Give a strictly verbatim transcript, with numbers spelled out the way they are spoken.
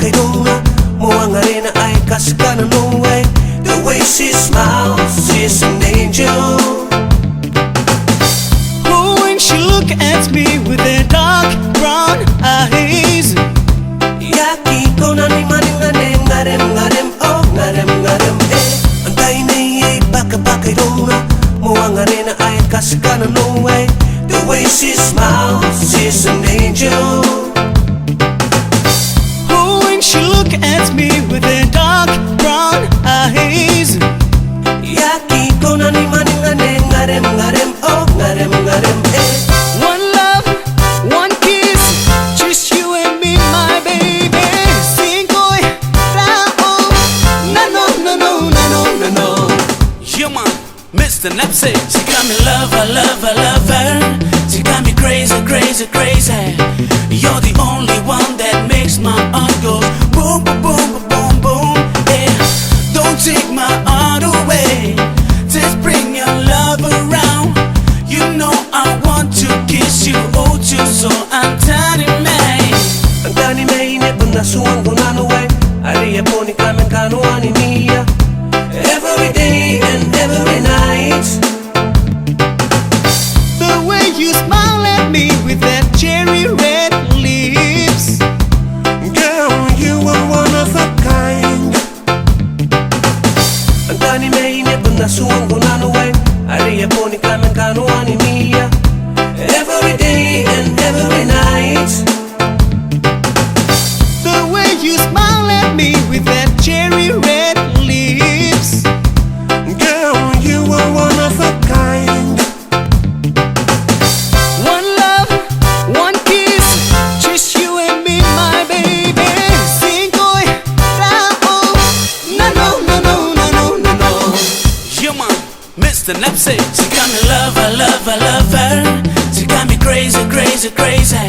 irouna, moa ngkanne ae katikananoa. The way she smiles, she's an angel. Oh, when she look at me with her dark brown eyes. I aki kona ni maninga n ngarem, ngarem, oh, ngarem, ngarem, eh. Antai ae e baka, baka irouna, moa ngkanne ae katikananoa. The way she smiles, she's an angel. Oh, when she look at me with her dark brown eyes. I aki kona ni maninga n ngarem, ngarem, oh, ngarem, ngarem, eh. One love, one kiss, just you and me, my baby. Single, oh, no, no, no, no, no, no, no, no. Yeah, man. Mister Napsy. She got me lover, lover, lover. She got me crazy, crazy, crazy. You're the only one that makes my heart go boom, boom, boom, boom, boom, boom. Yeah. Don't take my heart away. Just bring your love around. You know I want to kiss you, hold you so, antanimai. Antanimai, ni bon Atuan kona noa, are e boni kaman kanoan inia. Every day and every night. The way you smile at me with that cherry red lips. Girl, you are one of a kind. Antanimai, ni bon Atuan kona noa, are e boni kaman kanoan inia. Every day and every night. The way you smile at me with that cherry red lips. Girl, you are one of a kind. One love, one kiss, just you and me, my baby. Single, oh, no, no, no, no, no, no, no, no. Yeah, man. Mister Napsy. She got me lover, lover, lover. She got me crazy, crazy, crazy.